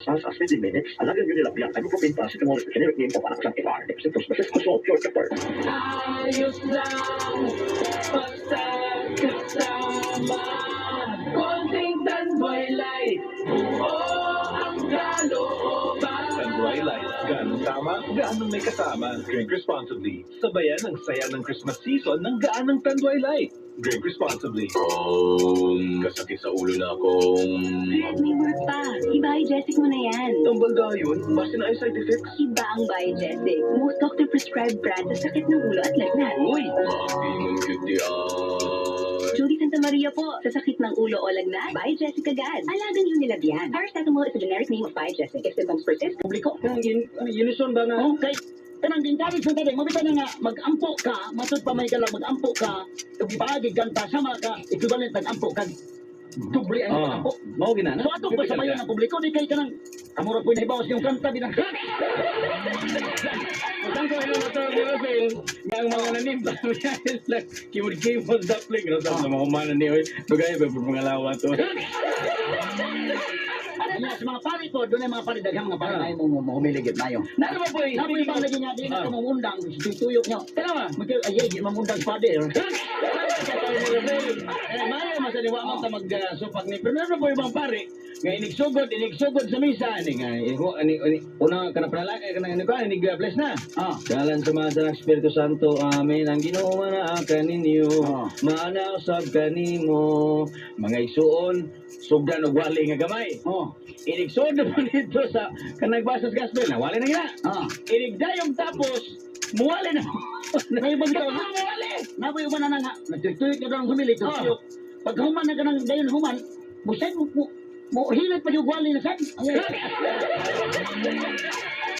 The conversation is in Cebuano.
As 15 minutes. Alagang Unilab yan. Ibuprofen, paracetamol is the generic name of Alaxan FR. If symptoms persist, consult your doctor. Ayos lang, basta kasama. Konting Tanduay Light, buo ang kalooban. Tanduay Light. Gaanong tama, gaanong may kasama. Drink responsibly. Sabayan ang saya ng Christmas season ng gaanong Tanduay Light. Drink responsibly. Kasakit sa ulo na akong. Fred, may work pa. I-Biogesic mo na yan. Tambal dayon, basta naay side effects. Iba ang Biogesic. Most doctor-prescribed brand sa sakit ng ulo at lagnat. Uy! Maapiman gyud di ay. Judy Santa Maria po. Sa sakit ng ulo o lagnat, Biogesic agad. Alagang Unilab yan. Paracetamol is a generic name of Biogesic. If symptoms persist, Publiko. Kanang unison ba nga? Okay. Kanang encourage mo tabi, mabita na nga mag-ampo ka, matud pa may galaw mag-ampo ka, ug paagi ganta sama ka, equivalent nag-ampo ka. Doble ang ampo. Mao gina na. So ato pa sa bayan ng publiko di kay kanang kamura po nahibaw sa iyong kanta bilang. Utang ko ilo to Russell, nga ang mga nanim kimod-kimod dapling no sa mga humana ni oy. Dugay ba pangalawa to? Kanya sa mga pari ko, doon ay mga pari, daghang mga pari na mo mo humiligit na yun. Nano ba boy? Napoy bang lagi nga, di na ka mamundang, tuyok nyo. Tanawa. Magka, ay, ay, mamundang father. Eh, mayo masaniwa mo ta magsupak ni. Pero meron po ibang pare nga inigsugod, inigsugod sa misa ani nga iho ani ani una kana panalaki kana ani ko inig bless na. Dalan sa mga sa Espiritu Santo. Amen. Ang Ginoo manaa kaninyo. Maana usab kanimo. Mga igsuon, sugdan og wali nga gamay. Inigsugod mo nito sa kanang basa sa gospel na wali na gina. Inigdayong tapos muwali na. May ibang Ikaw tao na muwali. Napoy uban na nga, nagtuyok na daw ang humili, tuyok. Pag human na ka ng dayon human, musay mo, mo, mo hilit pa yung wali na sad.